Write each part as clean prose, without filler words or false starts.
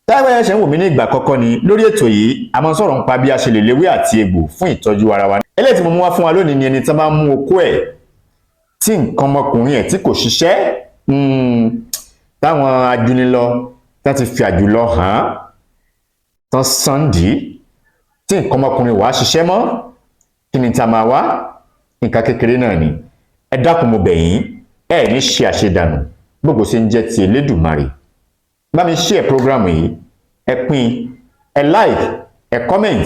Táwọn ẹ̀ṣẹ̀ ń wò mí ní ìgbà àkọ́kọ́ ni lórí ètò yìí, a máa ń sọ̀rọ̀ nípa bí a ṣe lè léwé àti egbò fún ìtọ́jú ara wa. Eléyìí tí mo mú wá fún wa lónìí ni ẹni tí wọ́n bá mú okó ẹ̀ tí nǹkan ọmọkùnrin ẹ̀ tí kò ṣiṣẹ́, táwọn ajúnilọ tá ti fi àjùlọ hàn án tán sànńdí, tí nǹkan ọmọkùnrin wàá ṣiṣẹ́ mọ́, kí ni tá a máa wá? Nǹkan kékeré náà ni. Ẹ dákun, mo bẹ̀ yín, ẹ ní ṣe àṣedànù. Gbogbo ṣe ń jẹ́ ti Elédùmarè. Bá mi share program yìí, ẹ pín, ẹ like, ẹ comment,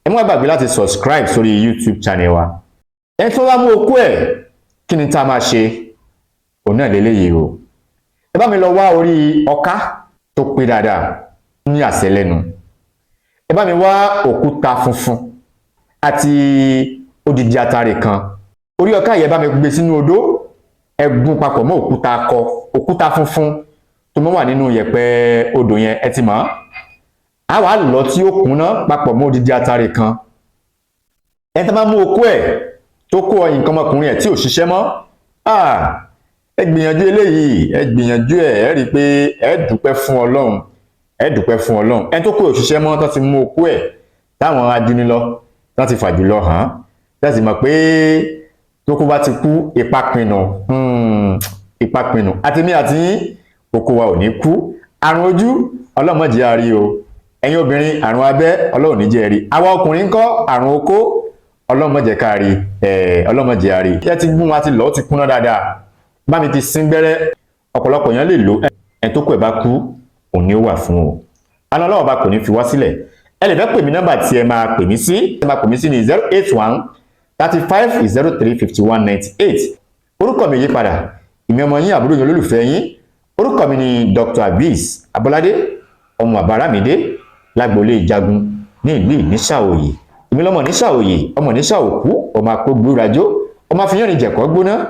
ẹ má gbàgbé láti subscribe sórí YouTube channel wa. Ẹ tó bá mú okó ẹ, kí ni tá a máa ṣe? Òun náà lélẹ́yìí o. Ẹ bá mi lọ wá orí ọká tó pé dáadáa ní àṣẹ lẹ́nu. Ẹ bá mi wá òkúta funfun àti odidi atare kan. Orí ọká yìí, ẹ bá mi gbé sínú odó, ẹ gún papọ̀ mọ́ òkúta akọ, òkúta funfun tó mọ́ wà nínú yẹ̀pẹ̀ odò yẹn, ẹ ti mọ̀. Á wàá lọ tí ó kúnná papọ̀ mọ́ odidi atare kan. Ẹni tó bá mú okó ẹ̀, tó kó nǹkan ọmọkùnrin ẹ̀ tí ò ṣiṣẹ́ mọ́, ẹ gbìyànjú eléyìí, ẹ gbìyànjú ẹ. Ẹ rí i pé ẹ dúpẹ́ fún Ọlọ́run, ẹ dúpẹ́ fún Ọlọ́run. Ẹni tó kó òṣìṣẹ́ mọ́, tó ti mú okó ẹ̀, táwọn ajúnilọ tó ti fàjùlọ hàn án, tẹ́sí mọ̀ pé tó kó bá ti kú, ipa pinnu, ipa pinnu. Àtèmi àti yín, okó wa ò ní kú. Àrùn ojú, ọlọ́mọdé á rí o. Ẹ̀yin obìnrin, àrùn abẹ́, Ọlọ́run ní jẹ́ rí. Àwa ọkùnrin ńkọ́? Àrùn okó, ọlọ́mọdé ká rí, ọlọ́mọdé á rí. Ẹ ti gún wa, ti lọ́ ti kúnná dáadáa, bá mi ti sín gbẹ́rẹ́. Ọ̀pọ̀lọpọ̀ èèyàn lè lò. Ẹ̀ tó kù ẹ̀ bá kú, òun ni ó wà fún o. Àná Ọlọ́run bá kò ní fi wá sílẹ̀. Ẹ lè fẹ́ pè mí, nọ́mbà tí ẹ máa pè mí sí, ẹ máa pè mí sí ní 08135035198. Orúkọ mi yí padà, ìmí ọmọ yín, àbúrò yín, olólùfẹ́ yín. Orúkọ mi ni Dr. Abeez Abolade, ọmọ àbáramídé lágboolé Ìjagun ní ìlú Ìníṣàòyè. Èmi lọmọ Níṣàòyè, ọmọ Níṣàòkú, ọmọ akógbúrajó, ọmọ àfihàn ìjẹ̀kọ́ gbóná.